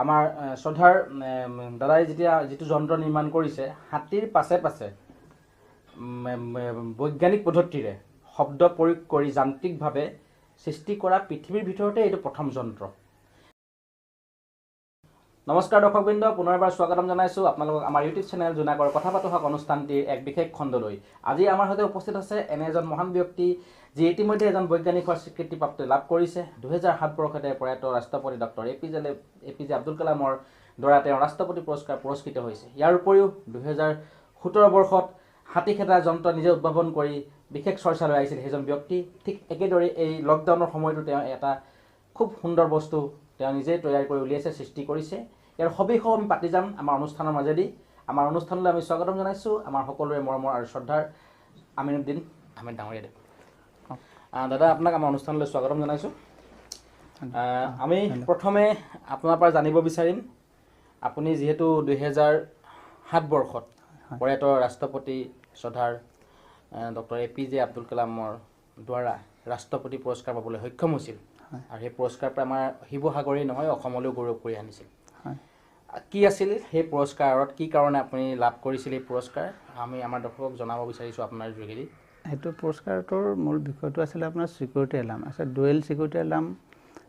আমাৰ শ্ৰদ্ধাৰ দাদাই যেতিয়া যিটো যন্ত্ৰ নিৰ্মাণ কৰিছে, হাতীৰ পাছে পাছে বৈজ্ঞানিক পদ্ধতিৰে শব্দ প্ৰয়োগ কৰি যান্ত্ৰিকভাৱে সৃষ্টি কৰা পৃথিৱীৰ ভিতৰতে এইটো প্ৰথম যন্ত্ৰ। নমস্কাৰ দৰ্শকবৃন্দ, পুনৰবাৰ স্বাগতম জনাইছোঁ আপোনালোকক আমাৰ ইউটিউব চেনেল জোনাকৰ কথা পাতো হওক অনুষ্ঠানটিৰ এক বিশেষ খণ্ডলৈ। আজি আমাৰ সৈতে উপস্থিত আছে এনে এজন মহান ব্যক্তি যি ইতিমধ্যে এজন বৈজ্ঞানিক হোৱাৰ স্বীকৃতিপ্ৰাপ্তি লাভ কৰিছে। 2007 বৰ্ষতে প্ৰয়াত ৰাষ্ট্ৰপতি doctor A P J Abdul কালামৰ দ্বাৰা তেওঁ ৰাষ্ট্ৰপতি পুৰস্কাৰ পুৰস্কৃত হৈছে। ইয়াৰ উপৰিও 2017 বৰ্ষত হাতী খেদা যন্ত্ৰ নিজে উদ্ভাৱন কৰি বিশেষ চৰ্চালৈ আহিছিল সেইজন ব্যক্তি। ঠিক একেদৰে এই লকডাউনৰ সময়তো তেওঁ এটা খুব সুন্দৰ বস্তু তেওঁ নিজেই তৈয়াৰ কৰি উলিয়াইছে, সৃষ্টি কৰিছে। ইয়াৰ সবিশেষ আমি পাতি যাম আমাৰ অনুষ্ঠানৰ মাজেদি। আমাৰ অনুষ্ঠানলৈ আমি স্বাগতম জনাইছোঁ আমাৰ সকলোৰে মৰমৰ আৰু শ্ৰদ্ধাৰ আমিনুদ্দিন আহমেদ ডাঙৰীয়াদেৱ। দাদা, আপোনাক আমাৰ অনুষ্ঠানলৈ স্বাগতম জনাইছোঁ। আমি প্ৰথমে আপোনাৰ পৰা জানিব বিচাৰিম, আপুনি যিহেতু 2007 বৰ্ষত প্ৰয়াত ৰাষ্ট্ৰপতি শ্ৰদ্ধাৰ doctor A P J Abdul কালামৰ দ্বাৰা ৰাষ্ট্ৰপতি পুৰস্কাৰ পাবলৈ সক্ষম হৈছিল আৰু সেই পুৰস্কাৰ পাই আমাৰ শিৱসাগৰেই নহয়, অসমলৈও গৌৰৱ কৰি আনিছিল। কি আছিল সেই পুৰস্কাৰত, কি কাৰণে আপুনি লাভ কৰিছিল এই পুৰস্কাৰ, আমি আমাৰ দৰ্শকক জনাব বিচাৰিছোঁ আপোনাৰ যোগেদি। সেইটো পুৰস্কাৰটোৰ মূল বিষয়টো আছিলে আপোনাৰ ছিকিউৰিটি এলাৰ্ম আছে, ডুৱেল ছিকিউৰিটি এলাৰ্ম।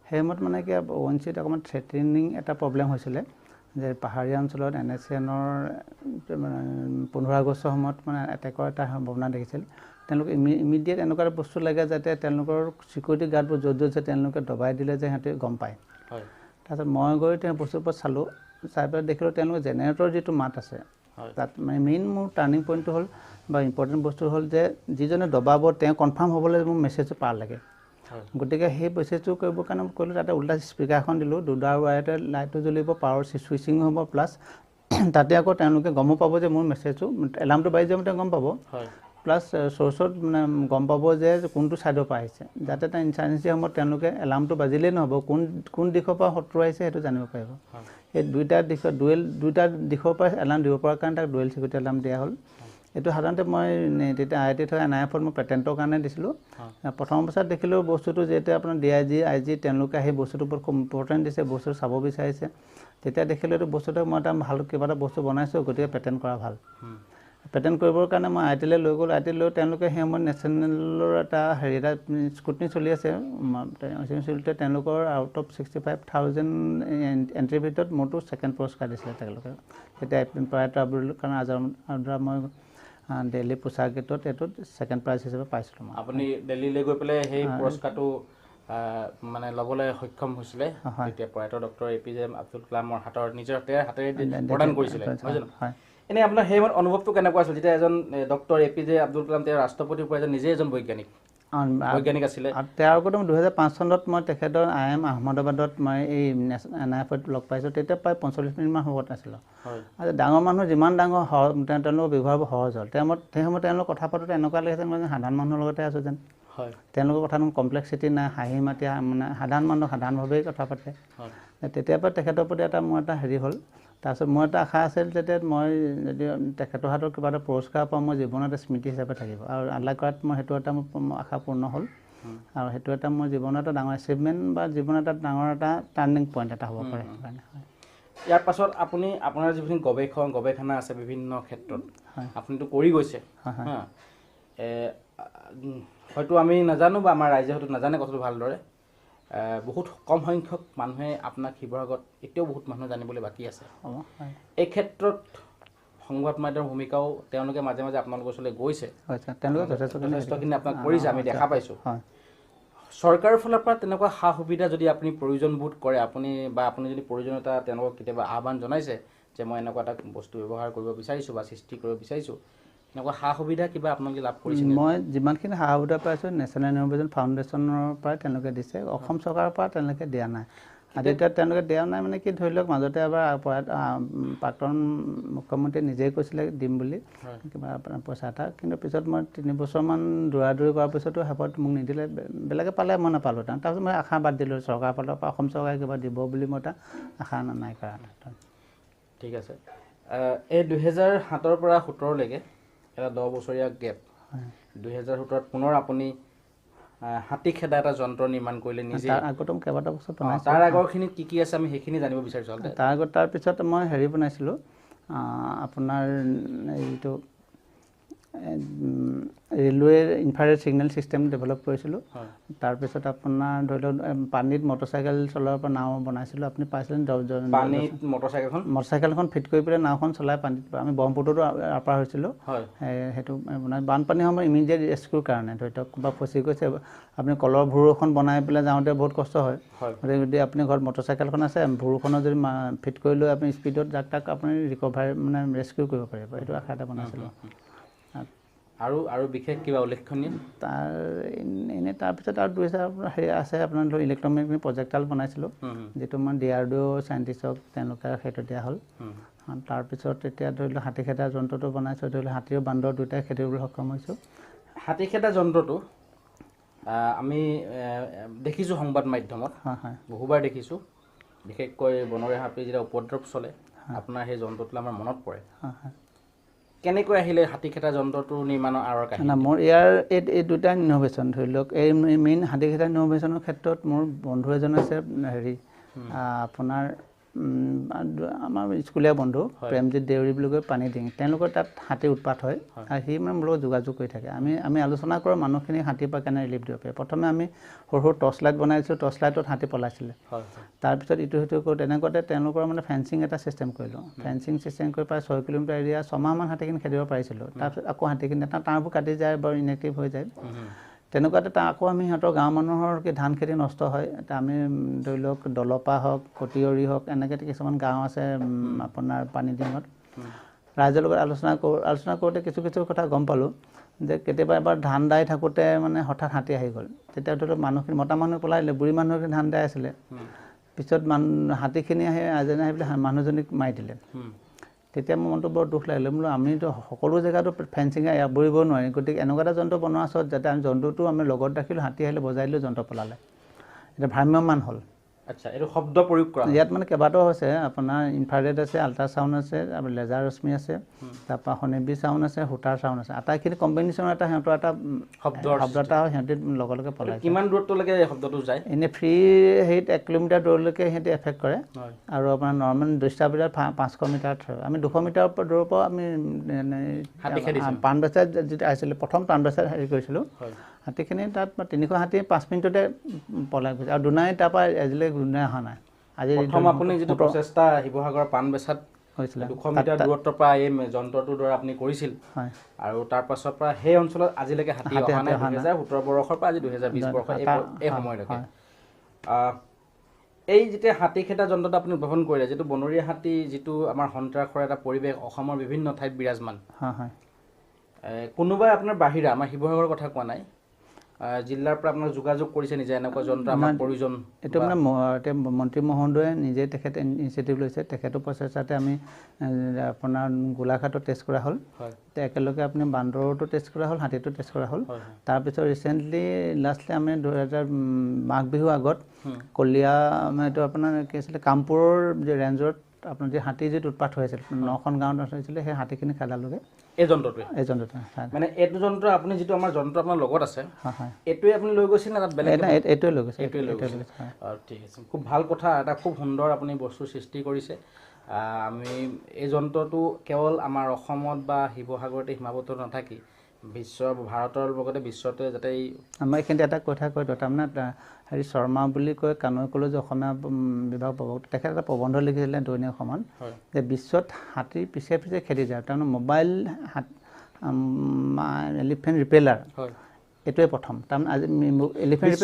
সেই সময়ত মানে কি, অ' এন চিত অকণমান থ্ৰেটেনিং এটা প্ৰব্লেম হৈছিলে যে পাহাৰীয়া অঞ্চলত এন এছ চি এনৰ মানে 15 আগষ্টৰ সময়ত মানে এটেকৰ এটা সম্ভাৱনা দেখিছিল। তেওঁলোক ইমিডিয়েট এনেকুৱা এটা বস্তু লাগে যাতে তেওঁলোকৰ ছিকিউৰিটি গাৰ্ডবোৰ য'ত য'ত আছে, তেওঁলোকে দবাই দিলে যে সিহঁতে গম পায়। তাৰপিছত মই গৈ তেওঁ বস্তুৰ ওপৰত চালোঁ, চাই পেলাই দেখিলোঁ তেওঁলোকে জেনেৰেটৰ যিটো মাত আছে, তাত মানে মেইন মোৰ টাৰ্ণিং পইণ্টটো হ'ল বা ইম্পৰ্টেণ্ট বস্তু হ'ল যে যিজনে দবাব তেওঁ কনফাৰ্ম হ'বলৈ মোৰ মেছেজটো পাৰ লাগে। গতিকে সেই মেছেজটো কৰিবৰ কাৰণে মই কৰিলোঁ, তাতে উল্টা স্পীকাৰ এখন দিলোঁ, দুটা ৱায়াৰতে লাইটটো জ্বলিব, পাৱাৰ চুইচিঙো হ'ব, প্লাছ তাতে আকৌ তেওঁলোকে গমো পাব যে মোৰ মেছেজটো এলাৰ্মটো বাজি যাব, তেওঁ গম পাব, প্লাছ চ'ৰ্চত মানে গম পাব যে কোনটো ছাইডৰ পৰা আহিছে, যাতে তাৰ ইনচাৰ্জেঞ্চি সময়ত তেওঁলোকে এলাৰ্মটো বাজিলেই নহ'ব, কোন কোন দিশৰ পৰা শত্ৰু আহিছে সেইটো জানিব পাৰিব। সেই দুইটা দিশত ডুৱেল, দুইটা দিশৰ পৰা এলাৰ্ম দিব পৰাৰ কাৰণে তাক ডুৱেল ছিকিউৰিটি এলাৰ্ম দিয়া হ'ল। এইটো সাধাৰণতে মই তেতিয়া আই I T থকা এন আই এফত মই পেটেণ্টৰ কাৰণে দিছিলোঁ। প্ৰথম অৱস্থাত দেখিলোঁ বস্তুটো যেতিয়া আপোনাৰ D I G, I G তেওঁলোকে আহি বস্তুটোৰ ওপৰত খুব ইম্পৰ্টেণ্ট দিছে, বস্তুটো চাব বিচাৰিছে। তেতিয়া দেখিলোঁ এইটো বস্তুটো মই এটা ভাল কিবা এটা বস্তু বনাইছোঁ, গতিকে পেটেণ্ট কৰা ভাল। পেটেণ্ট কৰিবৰ কাৰণে মই আই টিলৈ লৈ গ'লোঁ। আই টি লৈ তেওঁলোকে সেই সময়ত নেশ্যনেলৰ এটা হেৰি এটা স্ক্ৰুটনি চলি আছে। চলিতে তেওঁলোকৰ আউট অফ 65,000 এণ্ট্ৰিৰ ভিতৰত মোৰতো ছেকেণ্ড পুৰস্কাৰ দিছিলে তেওঁলোকে। তেতিয়া প্ৰয়াত আব্দুল কালাম আজাদৰ মই দিল্লী পুছা গেটত এইটোত ছেকেণ্ড প্ৰাইজ হিচাপে পাইছিলোঁ মই। আপুনি দিল্লীলৈ গৈ পেলাই সেই পুৰস্কাৰটো মানে ল'বলৈ সক্ষম হৈছিলে তেতিয়া প্ৰয়াত doctor A P J Abdul কালামৰ হাতৰ নিজৰ হাতেৰে প্ৰদান কৰিছিলে, নহয় জানো? হয়। এনেই আপোনাৰ সেই সময়ত অনুভৱটো কেনেকুৱা আছিল যেতিয়া এজন doctor A P J Abdul Kalam, তেওঁ ৰাষ্ট্ৰপতিৰ পৰা এজন নিজে এজন বৈজ্ঞানিক আছিলে। তেওঁৰ আগতে মই 2005 চনত মই তেখেতৰ আই I am আহমেদাবাদত মই এই এন আই এফত লগ পাইছোঁ। তেতিয়া প্ৰায় 45 মিনিটমান সময়ত আছিলোঁ। আৰু ডাঙৰ মানুহ যিমান ডাঙৰ, তেওঁলোকৰ ব্যৱহাৰবোৰ সহজ হ'ল। তেওঁ সেই সময়ত তেওঁলোক কথা পাতোঁতে এনেকুৱা লাগিছে মই যেন সাধাৰণ মানুহৰ লগতে আছোঁ যেন। তেওঁলোকৰ কথাত কমপ্লেক্সিটি নাই, হাঁহি মাতি মানে সাধাৰণ মানুহ সাধাৰণভাৱেই কথা পাতে। তেতিয়াৰ পৰা তেখেতৰ প্ৰতি এটা মোৰ এটা হেৰি হ'ল। তাৰপিছত মোৰ এটা আশা আছিল যাতে মই যদি তেখেতৰ হাতত কিবা এটা পুৰস্কাৰ পাওঁ, মোৰ জীৱনত এটা স্মৃতি হিচাপে থাকিব। আৰু আল্লাহ কৰাত মই সেইটো এটা মোৰ আশা পূৰ্ণ হ'ল আৰু সেইটো এটা মোৰ জীৱনৰ এটা ডাঙৰ এচিভমেণ্ট বা জীৱনৰ এটা ডাঙৰ এটা টাৰ্ণিং পইণ্ট এটা হ'ব পাৰে সেইকাৰণে, হয়। ইয়াৰ পাছত আপুনি আপোনাৰ যিখিনি গৱেষণা আছে বিভিন্ন ক্ষেত্ৰত, আপুনিতো কৰি গৈছে। হয়। হয়তো আমি নাজানো বা আমাৰ ৰাইজে হয়তো নাজানে কথাটো ভালদৰে। বহুত কম সংখ্যক মানুহে আপোনাক শিৱসাগৰত এতিয়াও বহুত মানুহ জানিবলৈ বাকী আছে। এই ক্ষেত্ৰত সংবাদ মাধ্যমৰ ভূমিকাও, তেওঁলোকে মাজে মাজে আপোনালোকৰ ওচৰলৈ গৈছে। তেওঁলোকে যথেষ্টখিনি আপোনাক কৰিছে, আমি দেখা পাইছোঁ। চৰকাৰৰ ফালৰ পৰা তেনেকুৱা সা সুবিধা যদি আপুনি প্ৰয়োজন বোধ কৰে, আপুনি বা আপুনি যদি প্ৰয়োজনীয়তা তেওঁলোকক কেতিয়াবা আহ্বান জনাইছে যে মই এনেকুৱা এটা বস্তু ব্যৱহাৰ কৰিব বিচাৰিছোঁ বা সৃষ্টি কৰিব বিচাৰিছোঁ, এনেকুৱা সা সুবিধা কিবা আপোনালোকে লাভ কৰিছে? মই যিমানখিনি সা সুবিধা পাইছোঁ, নেশ্যনেল ইন'ভেশ্যন ফাউণ্ডেশ্যনৰ পৰাই তেওঁলোকে দিছে, অসম চৰকাৰৰ পৰা তেওঁলোকে দিয়া নাই। আৰু এতিয়া তেওঁলোকে দিয়া নাই মানে কি, ধৰি লওক মাজতে এবাৰ প্ৰয়াত প্ৰাক্তন মুখ্যমন্ত্ৰীয়ে নিজেই কৈছিলে দিম বুলি কিবা আপোনাৰ পইচা এটা, কিন্তু পিছত মই 3 বছৰমান দৌৰা দৌৰি কৰাৰ পিছতো শেষত মোক নিদিলে। বেলেগে পালে, মই নাপালোঁ। তাৰপিছত মই আশা বাদ দিলোঁ, চৰকাৰৰ ফালৰ পৰা, অসম চৰকাৰে কিবা দিব বুলি মই এটা আশা নাই কৰা। ঠিক আছে। এই 2007ৰ পৰা 17লৈকে এটা 10 বছৰীয়া গেপ। 2017ত পুনৰ আপুনি হাতী খেদা এটা যন্ত্ৰ নিৰ্মাণ কৰিলে নিজে। তাৰ আগতো কেইবাটাও বস্তু বনাইছোঁ। তাৰ আগৰখিনি কি কি আছে আমি সেইখিনি জানিব বিচাৰিছোঁ। তাৰ আগত তাৰপিছত মই হেৰি বনাইছিলোঁ, আপোনাৰ এইটো railway infrared signal system develop কৰিছিলোঁ। তাৰপিছত আপোনাৰ ধৰি লওক পানীত মটৰচাইকেল চলোৱাৰ পৰা নাও বনাইছিলোঁ। আপুনি পাইছিলে পানীত মটৰচাইকেলখন, মটৰচাইকেলখন ফিট কৰি পেলাই নাওখন চলাই পানীত আমি ব্ৰহ্মপুত্ৰতো আপাৰ হৈছিলোঁ। সেইটো বনাই বানপানীৰ সময়ত ইমিডিয়েট ৰেস্কিউৰ কাৰণে ধৰি লওক কোনোবা ফচি গৈছে, আপুনি কলৰ ভুৰু এখন বনাই পেলাই যাওঁতে বহুত কষ্ট হয়। গতিকে যদি আপুনি ঘৰত মটৰচাইকেলখন আছে, ভুৰুখনত যদি ফিট কৰি লৈ আপুনি স্পীডত যাক তাক আপুনি ৰিকভাৰ মানে ৰেস্কিউ কৰিব পাৰিব, এইটো আশা এটা বনাইছিলোঁ। আৰু আৰু বিশেষ কিবা উল্লেখনীয় তাৰ এনেই তাৰপিছত আৰু দুই আপোনাৰ হেৰি আছে, আপোনাৰ ধৰক ইলেক্ট্ৰনিক প্ৰজেক্টাল বনাইছিলোঁ, যিটো মই DRDO চাইণ্টিষ্টক তেওঁলোকে সেইটো দিয়া হ'ল। তাৰপিছত এতিয়া ধৰি লওক হাতী খেদা যন্ত্ৰটো বনাইছোঁ, ধৰি লওক হাতী আৰু বান্দৰ দুয়োটাই খেদিবলৈ সক্ষম হৈছোঁ। হাতী খেদা যন্ত্ৰটো আমি দেখিছোঁ সংবাদ মাধ্যমত, বহুবাৰ দেখিছোঁ, বিশেষকৈ বনৰীয়া হাতী যেতিয়া উপদ্ৰৱ চলে আপোনাৰ সেই যন্ত্ৰটোলৈ আমাৰ মনত পৰে। কেনেকৈ আহিলে হাতী খেদা যন্ত্ৰটো নিৰ্মাণৰ আঁৰৰ কাহিনী? না, মোৰ ইয়াৰ এই দুটা ইন'ভেশ্যন ধৰি লওক, এই মেইন হাতী খেদা ইন'ভেশ্যনৰ ক্ষেত্ৰত মোৰ বন্ধু এজন আছে, হেৰি আপোনাৰ আমাৰ স্কুলীয়া বন্ধু প্ৰেমজিৎ দেউৰী বুলি কৈ পানীডিং, তেওঁলোকৰ তাত হাতীৰ উৎপাত হয় আৰু সি মানে মোৰ লগত যোগাযোগ কৰি থাকে। আমি আলোচনা কৰোঁ মানুহখিনি হাতীৰ পৰা কেনে ৰিলিফ দিব পাৰি। প্ৰথমে আমি সৰু সৰু টৰ্চ লাইট বনাইছিলোঁ, টৰ্চ লাইটত হাতী পলাইছিলে। তাৰপিছত ইটো সিটো কৰোঁ, তেনেকুৱাতে তেওঁলোকৰ মানে ফেঞ্চিং এটা ছিষ্টেম কৰিলোঁ। ফেঞ্চিং ছিষ্টেম কৰি প্ৰায় 6 কিলোমিটাৰ এৰিয়া 6 মাহমান হাতীখিনি খেদিব পাৰিছিলোঁ। তাৰপিছত আকৌ হাতীখিনি এটা তাঁৰবোৰ কাটি যায় বাৰু ইনএক্টিভ হৈ যায়। তেনেকুৱাতে আকৌ আমি সিহঁতৰ গাঁৱৰ মানুহৰ কি ধান খেতি নষ্ট হয়, আমি ধৰি লওক দলপা হওক, কটিয়ৰি হওক, এনেকৈ কিছুমান গাঁও আছে আপোনাৰ পানীডিঙত, ৰাইজৰ লগত আলোচনা কৰোঁ। আলোচনা কৰোঁতে কিছু কিছু কথা গম পালোঁ যে কেতিয়াবা এবাৰ ধান দাই থাকোঁতে মানে হঠাৎ হাতী আহি গ'ল। তেতিয়া ধৰি লওক মানুহখিনি মতা মানুহ পলাই দিলে, বুঢ়ী মানুহখিনি ধান দাই আছিলে। পিছত হাতীখিনি আহি আজনে আহি পেলাই মানুহজনীক মাৰি দিলে। তেতিয়া মোৰ মনটো বৰ দুখ লাগিলে, বোলো আমিতো সকলো জেগাতো ফেঞ্চিঙে আৱৰিব নোৱাৰিম, গতিকে এনেকুৱা এটা যন্ত্ৰ বনোৱা আছে যাতে আমি জন্তুটো আমি লগত ৰাখিলোঁ, হাতী আহিলে বজাই দিলোঁ, যন্ত্ৰ পলালে। এতিয়া ভ্ৰাম্যমান হ'ল। আচ্ছা, এইটো শব্দ প্ৰয়োগ কৰা ইয়াত মানে কেইবাটাও হৈছে, আপোনাৰ ইনফ্ৰাৰেড আছে, আল্ট্ৰাচাউণ্ড আছে, লেজাৰ ৰশ্মি আছে, তাৰপৰা হনিবি চাউণ্ড আছে, সূতাৰ চাউণ্ড আছে। আটাইখিনি কম্বিনেশ্যনৰ এটা সিহঁতৰ এটা শব্দ এটা হয়, সিহঁতি লগে লগে পলাই। কিমান দূৰত্বলৈকে শব্দটো যায়? এনেই ফ্ৰী হেৰিত 1 কিলোমিটাৰ দূৰলৈকে সিহঁতি এফেক্ট কৰে, আৰু আপোনাৰ নৰ্মেল ডিষ্টাৰ্ব 500 মিটাৰত হয়। আমি 200 মিটাৰ দূৰৰ পৰা আমি পাণবেচাত যিটো আহিছিলে, প্ৰথম পাণবেচাত হেৰি কৰিছিলোঁ হাতীখিনি, তাত 300 হাতী 5 মিনিটতে পলাই গৈছে। আৰু দুনাই তাৰপৰা আজিলৈকে দুনাই অহা নাই। আজি প্ৰথম আপুনি যিটো প্ৰচেষ্টা শিৱসাগৰৰ পাণবেচাত হৈছিলে, 200 মিটাৰ দূৰত্বৰ পৰা এই যন্ত্ৰটোৰ দ্বাৰা আপুনি কৰিছিল, আৰু তাৰ পাছৰ পৰা সেই অঞ্চলত আজিলৈকে হাতী অহা নাই। 2017 বৰ্ষৰ পৰা আজি 2020 বৰ্ষ এই সময়লৈকে এই যেতিয়া হাতী খেদা যন্ত্ৰটো আপুনি উদ্ভাৱন কৰিলে, যিটো বনৰীয়া হাতী যিটো আমাৰ সন্ত্ৰাসৰ এটা পৰিৱেশ অসমৰ বিভিন্ন ঠাইত বিৰাজমান, কোনোবাই আপোনাৰ বাহিৰা, আমাৰ শিৱসাগৰৰ কথা কোৱা নাই, জিলাৰ পৰা আপোনাক যোগাযোগ কৰিছে নিজে এনেকুৱা যন্ত্ৰ আমাক প্ৰয়োজন? এইটো মানে এতিয়া মন্ত্ৰী মহোদয়ে নিজে তেখেতে ইনিচিয়েটিভ লৈছে, তেখেতৰ প্ৰচেষ্টাতে আমি আপোনাৰ গোলাঘাটত টেষ্ট কৰা হ'ল, একেলগে আপুনি বান্দৰতো টেষ্ট কৰা হ'ল, হাতীটো টেষ্ট কৰা হ'ল। তাৰপিছত ৰিচেণ্টলি লাষ্টলি আমি 2000 মাঘ বিহুৰ আগত কলীয়া, এইটো আপোনাৰ কি আছিলে, কামপুৰৰ যে ৰেঞ্জত আপোনাৰ যে হাতী যিটো উৎপাত হৈ আছিল, 9খন গাঁৱত হৈছিলে, সেই হাতীখিনি খেদালোগে এই যন্ত্ৰটোৱে। এই যন্ত্ৰটোৱে মানে এইটো যন্ত্ৰ আপুনি যিটো আমাৰ যন্ত্ৰ আপোনাৰ লগত আছে, এইটোৱে আপুনি লৈ গৈছিল নে তাত বেলেগ? এইটোৱে লৈ গৈছে, এইটোৱে লৈ গৈছে। ঠিক আছে, খুব ভাল কথা, এটা খুব সুন্দৰ আপুনি বস্তু সৃষ্টি কৰিছে। আমি এই যন্ত্ৰটো কেৱল আমাৰ অসমত বা শিৱসাগৰতে সীমাবদ্ধ নাথাকি বিশ্ব ভাৰতৰ লগতে বিশ্বতে যাতে আমাৰ এইখিনিতে এটা কথা কৈ দিওঁ, তাৰমানে হেৰি শৰ্মা বুলি কয় কানৈ কলেজ অসমীয়া বিভাগ প্ৰবক্তা, তেখেতে এটা প্ৰবন্ধ লিখিছিলে দৈনিক অসমত যে বিশ্বত হাতীৰ পিছে পিছে খেদি যায়, তাৰমানে মোবাইল এলিফেণ্ট ৰিপেলাৰ এইটোৱে প্ৰথম। তাৰমানে আজি এলিফেণ্ট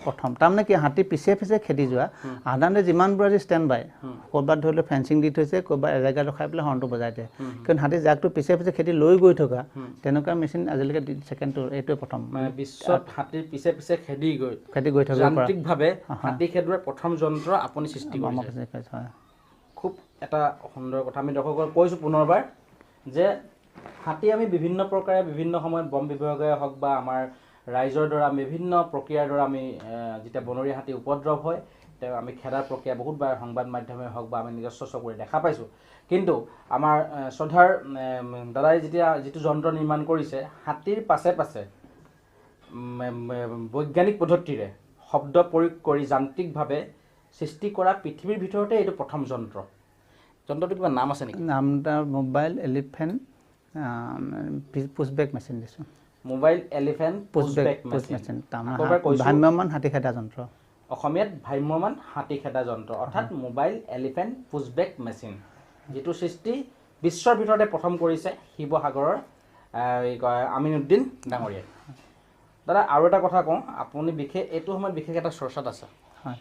প্ৰথম, তাৰমানে কি হাতী পিছে পিছে খেদি যোৱা। সাধাৰণতে যিমানবোৰ আজি ষ্টেণ্ড বাই, ক'ৰবাত ধৰি লওক ফেঞ্চিং দি থৈছে, ক'ৰবাত এজেগাত ৰখাই পেলাই হৰ্ণটো বজাই দিয়ে, কিন্তু হাতী জাকটো পিছে পিছে খেদি লৈ গৈ থকা তেনেকুৱা মেচিন আজিলৈকে ছেকেণ্ডটো এইটোৱে প্ৰথম। মানে বিশ্বত হাতীৰ পিছে পিছে খেদি গৈ থকা যান্ত্ৰিকভাৱে হাতী খেদোৱাৰ প্ৰথম যন্ত্ৰ আপুনি সৃষ্টি কৰিছে। খুব এটা সুন্দৰ কথা। আমি দৰ্শকক কৈছোঁ পুনৰবাৰ যে হাতী আমি বিভিন্ন প্ৰকাৰে বিভিন্ন সময়ত বন বিভাগে হওক বা আমাৰ ৰাইজৰ দ্বাৰা বিভিন্ন প্ৰক্ৰিয়াৰ দ্বাৰা আমি যেতিয়া বনৰীয়া হাতী উপদ্ৰৱ হয় তেওঁ আমি খেদাৰ প্ৰক্ৰিয়া বহুতবাৰ সংবাদ মাধ্যমে হওক বা আমি নিজস্ব চকুৰে দেখা পাইছোঁ। কিন্তু আমাৰ শ্ৰদ্ধাৰ দাদাই যেতিয়া যিটো যন্ত্ৰ নিৰ্মাণ কৰিছে, হাতীৰ পাছে পাছে বৈজ্ঞানিক পদ্ধতিৰে শব্দ প্ৰয়োগ কৰি যান্ত্ৰিকভাৱে সৃষ্টি কৰা পৃথিৱীৰ ভিতৰতে এইটো প্ৰথম যন্ত্ৰ। যন্ত্ৰটো কিবা নাম আছে নেকি? নাম তাৰ মোবাইল এলিফেণ্ট পুছবেক মেচিন দিছোঁ। মোবাইল এলিফেণ্ট পুছবেক মেচিন, ভ্ৰাম্যমান হাতী খেদা যন্ত্ৰ, অসমীয়াত ভ্ৰাম্যমান হাতী খেদা যন্ত্ৰ, অৰ্থাৎ মোবাইল এলিফেণ্ট পুছবেক মেচিন, যিটো সৃষ্টি বিশ্বৰ ভিতৰতে প্ৰথম কৰিছে শিৱসাগৰৰ আমিনুদ্দিন ডাঙৰীয়াই। দাদা আৰু এটা কথা কওঁ, আপুনি বিশেষ এইটো সময়ত বিশেষ এটা চৰ্চাত আছে। হয়,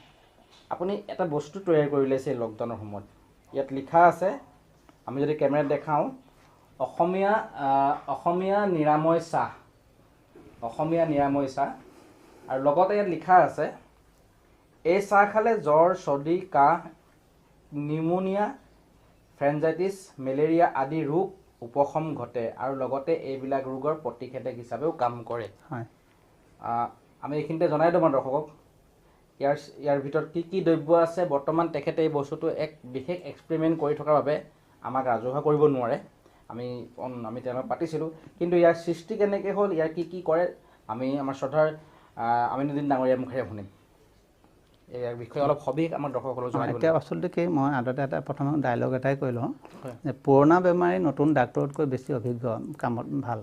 আপুনি এটা বস্তু তৈয়াৰ কৰি উলিয়াইছে লকডাউনৰ সময়ত। ইয়াত লিখা আছে, আমি যদি কেমেৰাত দেখাওঁ, অসমীয়া অসমীয়া নিৰাময় চাহ, অসমীয়া নিৰাময় চাহ, আৰু লগতে ইয়াত লিখা আছে এই চাহ খালে জ্বৰ, চৰ্দি, কাহ, নিউমোনিয়া, ফ্ৰেঞ্জাইটিছ, মেলেৰিয়া আদি ৰোগ উপশম ঘটে আৰু লগতে এইবিলাক ৰোগৰ প্ৰতিষেধক হিচাপেও কাম কৰে। হয়, আমি এইখিনিতে জনাই দিওঁ আমাৰ দৰ্শকক ইয়াৰ ইয়াৰ ভিতৰত কি কি দ্ৰব্য আছে। বৰ্তমান তেখেতে এই বস্তুটো এক বিশেষ এক্সপেৰিমেণ্ট কৰি থকাৰ বাবে আমাক ৰাজহুৱা কৰিব নোৱাৰে, আমি আমি তেওঁলোক পাতিছিলোঁ, কিন্তু ইয়াৰ সৃষ্টি কেনেকৈ হ'ল, ইয়াৰ কি কি কৰে, আমি আমাৰ শ্ৰদ্ধাৰ আমিনুদ্দিন ডাঙৰীয়াৰ মুখেৰে শুনিম। ইয়াৰ বিষয়ে অলপ সবিশেষ আমাৰ দৰ্শকসকলক জনাই দিব। এতিয়া আচলতে কি, মই আগতে এটা প্ৰথমে ডায়লগ এটাই কৈ লওঁ যে পুৰণা বেমাৰী নতুন ডাক্তৰতকৈ বেছি অভিজ্ঞ, কামত ভাল।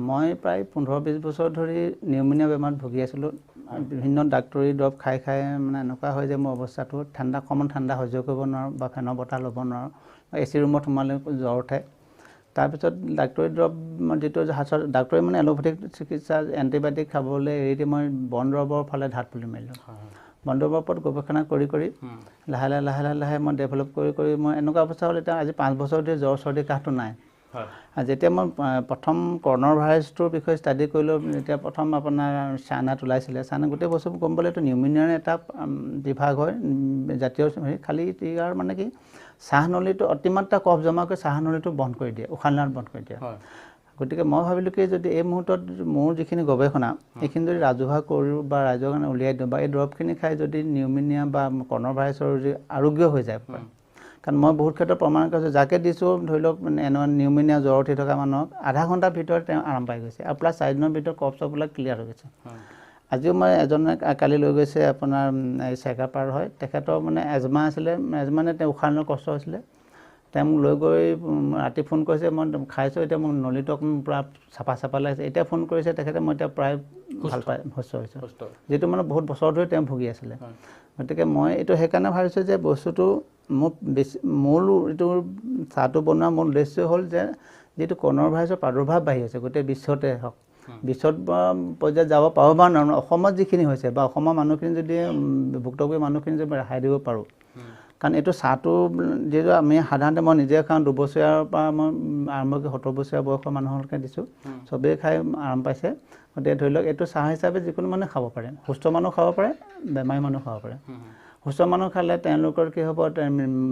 মই প্ৰায় 15-20 বছৰ ধৰি নিউমোনিয়া বেমাৰত ভুগি আছিলোঁ। বিভিন্ন ডাক্তৰী দৰৱ খাই খাই মানে এনেকুৱা হয় যে মোৰ অৱস্থাটো ঠাণ্ডা, কমন ঠাণ্ডা সহ্য কৰিব নোৱাৰোঁ বা ফেনৰ বতাহ ল'ব নোৱাৰোঁ, এ চি ৰুমত সোমালে জ্বৰ উঠে। তাৰপিছত ডাক্তৰী দৰৱ যিটো ডাক্তৰে মানে এলোপেথিক চিকিৎসা এণ্টিবায়'টিক খাবলৈ এৰি দি মই বন দৰৱৰ ফালে ধাত বুলি মাৰিলোঁ। বন দৰৱৰ ওপৰত গৱেষণা কৰি কৰি লাহে লাহে লাহে লাহে লাহে মই ডেভেলপ কৰি কৰি মই এনেকুৱা অৱস্থা হ'ল, এতিয়া আজি 5 বছৰ ধৰি জ্বৰ, চৰ্দি, কাহটো নাই। যেতিয়া মই প্ৰথম কৰোণা ভাইৰাছটোৰ বিষয়ে ষ্টাডি কৰিলোঁ, যেতিয়া প্ৰথম আপোনাৰ চাইনাত ওলাইছিলে, চাইনাত গোটেই বস্তুবোৰ গম পালে এইটো নিউমোনিয়াৰ এটা বিভাগ হয় জাতীয় হেৰি, খালি ইয়াৰ মানে কি চাহ নলীটো অতিমাত্ৰা কফ জমা কৰি চাহ নলীটো বন্ধ কৰি দিয়ে, উশাহ নলীত বন্ধ কৰি দিয়ে। গতিকে মই ভাবিলোঁ কি যদি এই মুহূৰ্তত মোৰ যিখিনি গৱেষণা এইখিনি যদি ৰাজহুৱা কৰোঁ বা ৰাইজৰ কাৰণে উলিয়াই দিওঁ বা এই দৰৱখিনি খাই যদি নিউমোনিয়া বা কৰোণা ভাইৰাছৰ যদি আৰোগ্য হৈ যায়, কাৰণ মই বহুত ক্ষেত্ৰত প্ৰমাণ কৰিছোঁ, যাকে দিছোঁ ধৰি লওক মানে এনেকুৱা নিউমোনিয়া জ্বৰ উঠি থকা মানুহক আধা ঘণ্টাৰ ভিতৰত তেওঁ আৰাম পাই গৈছে আৰু প্লাছ 4 দিনৰ ভিতৰত কফ চফবিলাক ক্লিয়াৰ হৈ গৈছে। আজিও মই এজনে কালি লৈ গৈছে আপোনাৰ এই চেকাপাৰ হয়, তেখেতৰ মানে এজমা আছিলে, এজমা মানে তেওঁ উশাহ লোৱাৰ কষ্ট হৈছিলে, তেওঁ মোক লৈ গৈ ৰাতি ফোন কৰিছে, মই খাইছোঁ, এতিয়া মোৰ নলীটো অকণমান পূৰা চাফা চাফা লাগিছে। এতিয়া ফোন কৰিছে তেখেতে, মই এতিয়া প্ৰায় ভাল পাই সুস্থ হৈছোঁ, যিটো মানে বহুত বছৰ ধৰি তেওঁ ভুগি আছিলে। গতিকে মই এইটো সেইকাৰণে ভাবিছোঁ যে বস্তুটো মোৰ বেছি মূল এইটো চাহটো বনোৱা মূল উদ্দেশ্য হ'ল যে যিটো কৰোণা ভাইৰাছৰ প্ৰাদুৰ্ভাৱ বাঢ়ি আছে গোটেই বিশ্বতে হওক, বিশ্বত পৰ্যায়ত যাব পাৰোঁ বা নোৱাৰোঁ, অসমত যিখিনি হৈছে বা অসমৰ মানুহখিনি যদি ভুক্তভোগী মানুহখিনি যদি ৰেহাই দিব পাৰোঁ, কাৰণ এইটো চাহটো যিটো আমি সাধাৰণতে মই নিজে খাওঁ, 2 বছৰীয়াৰ পৰা মই আৰম্ভ কৰি 70 বছৰীয়া বয়সৰ মানুহলৈকে দিছোঁ, চবেই খাই আৰাম পাইছে। গতিকে ধৰি লওক এইটো চাহ হিচাপে যিকোনো মানুহে খাব পাৰে, সুস্থ মানুহ খাব পাৰে, বেমাৰী মানুহ খাব পাৰে। সুস্থ মানুহ খালে তেওঁলোকৰ কি হ'ব,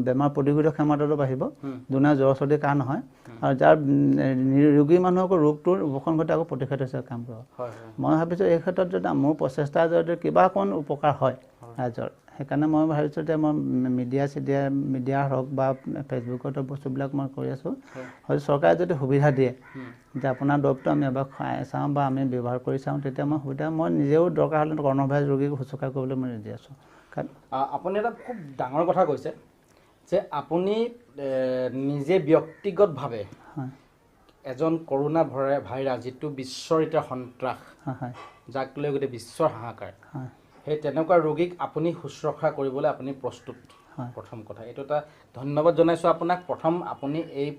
বেমাৰ প্ৰতিৰোধক ক্ষমতাটো বাঢ়িব, দুনা জ্বৰ, চৰ্দি, কাহ নহয়, আৰু যাৰ ৰোগী মানুহকো ৰোগটোৰ উপশম ঘটাই আকৌ প্ৰতিষেধক হিচাপে কাম কৰিব। মই ভাবিছোঁ এই ক্ষেত্ৰত যদি মোৰ প্ৰচেষ্টা যদি কিবা অকণ উপকাৰ হয় ৰাইজৰ, সেইকাৰণে মই ভাবিছোঁ যে মই মিডিয়া চিডিয়া মিডিয়া হওক বা ফেচবুকতো বস্তুবিলাক মই কৰি আছোঁ, হয়তো চৰকাৰে যদি সুবিধা দিয়ে যে আপোনাৰ দৰৱটো আমি এবাৰ খুৱাই চাওঁ বা আমি ব্যৱহাৰ কৰি চাওঁ, তেতিয়া মই সুবিধা মই নিজেও দৰকাৰ হ'লে কৰোণা ভাইৰাছ ৰোগীক শুশ্ৰূষা কৰিবলৈ মই ৰেডি আছোঁ। কাৰণ আপুনি এটা খুব ডাঙৰ কথা কৈছে যে আপুনি নিজে ব্যক্তিগতভাৱে এজন কৰোণা ভাইৰাছ যিটো বিশ্বৰ এতিয়া সন্ত্ৰাস, যাক লৈ গোটেই বিশ্বৰ হাহাকাৰ, সেই তেনেকুৱা ৰোগীক আপুনি শুশ্ৰূষা কৰিবলৈ আপুনি প্ৰস্তুত। প্ৰথম কথা এইটো এটা ধন্যবাদ জনাইছোঁ আপোনাক। প্ৰথম আপুনি এই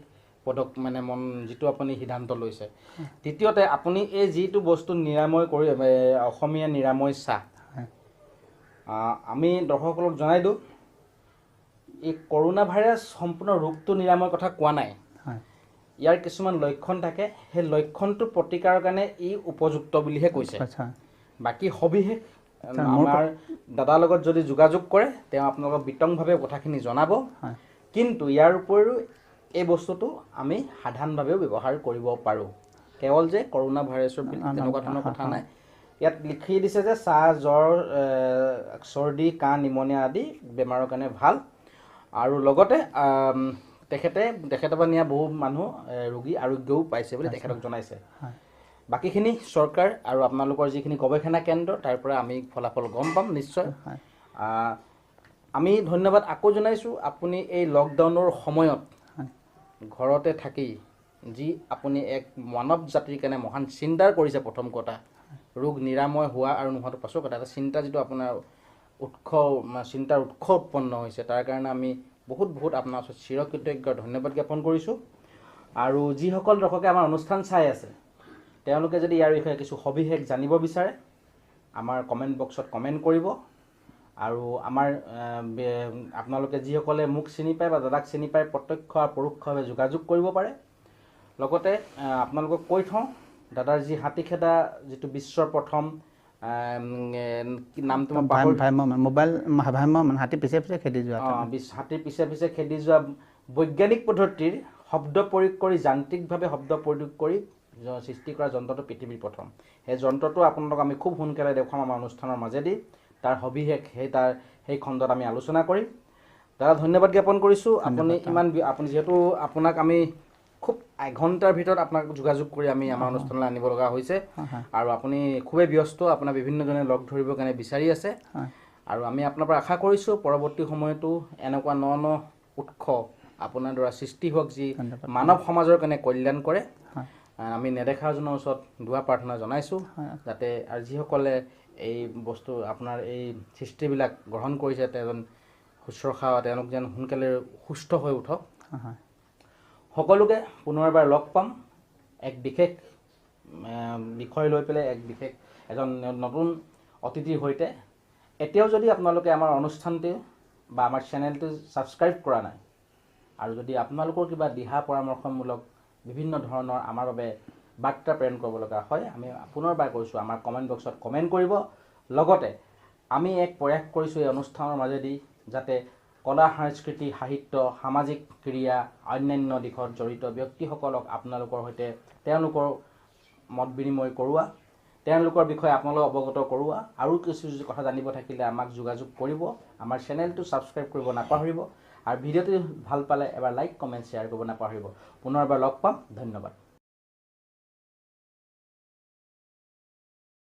পদক মানে মন যিটো আপুনি সিদ্ধান্ত লৈছে। দ্বিতীয়তে আপুনি এই যিটো বস্তু নিৰাময় কৰি অসমীয়া নিৰাময় চাহ, আমি দৰ্শকসকলক জনাই দিওঁ, এই কৰোণা ভাইৰাছ সম্পূৰ্ণ ৰোগটো নিৰাময়ৰ কথা কোৱা নাই, ইয়াৰ কিছুমান লক্ষণ থাকে, সেই লক্ষণটোৰ প্ৰতিকাৰৰ কাৰণে ই উপযুক্ত বুলিহে কৈছে। বাকী সবিশেষ আমাৰ দাদাৰ লগত যদি যোগাযোগ কৰে তেওঁ আপোনালোকক বিতংভাৱে কথাখিনি জনাব। কিন্তু ইয়াৰ উপৰিও এই বস্তুটো আমি সাধাৰণভাৱেও ব্যৱহাৰ কৰিব পাৰোঁ, কেৱল যে কৰোণা ভাইৰাছৰ তেনেকুৱা ধৰণৰ কথা নাই। ইয়াত লিখি দিছে যে চাহ, জ্বৰ, চৰ্দি, কাহ, নিমনিয়া আদি বেমাৰৰ কাৰণে ভাল, আৰু লগতে তেখেতে তেখেতৰ পৰা নিয়া বহু মানুহ ৰোগী আৰোগ্যও পাইছে বুলি তেখেতক জনাইছে। বাকীখিনি চৰকাৰ আৰু আপোনালোকৰ যিখিনি গৱেষণা কেন্দ্ৰ তাৰ পৰা আমি ফলাফল গম পাম নিশ্চয়। আমি ধন্যবাদ আকৌ জনাইছোঁ, আপুনি এই লকডাউনৰ সময়ত ঘৰতে থাকি যি আপুনি এক মানৱ জাতিৰ কাৰণে মহান চিন্তা কৰিছে। প্ৰথম কথা ৰোগ নিৰাময় হোৱা আৰু নোহোৱাটো পাছৰ কথা, এটা চিন্তা যিটো আপোনাৰ উৎস, চিন্তাৰ উৎস উৎপন্ন হৈছে, তাৰ কাৰণে আমি বহুত বহুত আপোনাৰ ওচৰত চিৰকৃতজ্ঞ ধন্যবাদ জ্ঞাপন কৰিছোঁ। আৰু যিসকল দৰ্শকে আমাৰ অনুষ্ঠান চাই আছে তেওঁলোকে যদি ইয়াৰ বিষয়ে কিছু সবিশেষ জানিব বিচাৰে আমাৰ কমেণ্ট বক্সত কমেণ্ট কৰিব। আৰু আমাৰ আপোনালোকে যিসকলে মোক চিনি পায় বা দাদাক চিনি পায় প্ৰত্যক্ষ আৰু পৰোক্ষভাৱে যোগাযোগ কৰিব পাৰে। লগতে আপোনালোকক কৈ থওঁ, দাদাৰ যি হাতী খেদা যিটো বিশ্বৰ প্ৰথম নামটো মোবাইল হাতী পিছে পিছে খেদি যোৱা, হাতীৰ পিছে পিছে খেদি যোৱা বৈজ্ঞানিক পদ্ধতিৰ শব্দ প্ৰয়োগ কৰি, যান্ত্ৰিকভাৱে শব্দ প্ৰয়োগ কৰি সৃষ্টি কৰা যন্ত্ৰটো পৃথিৱীৰ প্ৰথম। সেই যন্ত্ৰটো আপোনালোকক আমি খুব সোনকালে দেখুৱাম আমাৰ অনুষ্ঠানৰ মাজেদি, তাৰ সবিশেষ সেই খণ্ডত আমি আলোচনা কৰিম। দাদা ধন্যবাদ জ্ঞাপন কৰিছোঁ। আপুনি ইমান আপুনি যিহেতু আপোনাক আমি খুব এঘণ্টাৰ ভিতৰত আপোনাক যোগাযোগ কৰি আমি আমাৰ অনুষ্ঠানলৈ আনিব লগা হৈছে, আৰু আপুনি খুবেই ব্যস্ত, আপোনাৰ বিভিন্নজনে লগ ধৰিবৰ কাৰণে বিচাৰি আছে। আৰু আমি আপোনাৰ পৰা আশা কৰিছোঁ পৰৱৰ্তী সময়তো এনেকুৱা ন ন উৎস আপোনাৰ দ্বাৰা সৃষ্টি হওক যি মানৱ সমাজৰ কাৰণে কল্যাণ কৰে। আমি নেদেখাজনৰ ওচৰত দোৱা প্ৰাৰ্থনা জনাইছোঁ যাতে আৰু যিসকলে এই বস্তু আপোনাৰ এই সৃষ্টিবিলাক গ্ৰহণ কৰিছে তেওঁ শুশ্ৰূষা তেওঁলোক যেন সোনকালে সুস্থ হৈ উঠক। সকলোকে পুনৰবাৰ লগ পাম এক বিশেষ বিষয় লৈ পেলাই, এক বিশেষ এজন নতুন অতিথিৰ সৈতে। এতিয়াও যদি আপোনালোকে আমাৰ অনুষ্ঠানটি বা আমাৰ চেনেলটো ছাবস্ক্ৰাইব কৰা নাই আৰু যদি আপোনালোকৰ কিবা দিহা পৰামৰ্শমূলক বিভিন্ন ধৰণৰ আমাৰ বাবে বাৰ্তা প্ৰেৰণ কৰিব লগা হয়, আমি পুনৰবাৰ কৈছোঁ আমাৰ কমেণ্ট বক্সত কমেণ্ট কৰিব। লগতে আমি এক প্ৰয়াস কৰিছোঁ এই অনুষ্ঠানৰ মাজেদি যাতে কলা, সংস্কৃতি, সাহিত্য, সামাজিক ক্ৰিয়া, অন্যান্য দিশত জড়িত ব্যক্তিসকলক আপোনালোকৰ সৈতে তেওঁলোকৰ মত বিনিময় কৰোৱা, তেওঁলোকৰ বিষয়ে আপোনালোক অৱগত কৰোৱা, আৰু কিছু কথা জানিব থাকিলে আমাক যোগাযোগ কৰিব। আমাৰ চেনেলটো ছাবস্ক্ৰাইব কৰিব নাপাহৰিব, আৰু ভিডিঅ'টো ভাল পালে এবাৰ লাইক, কমেণ্ট, শ্বেয়াৰ কৰিব নাপাহৰিব। পুনৰবাৰ লগ পাম, ধন্যবাদ।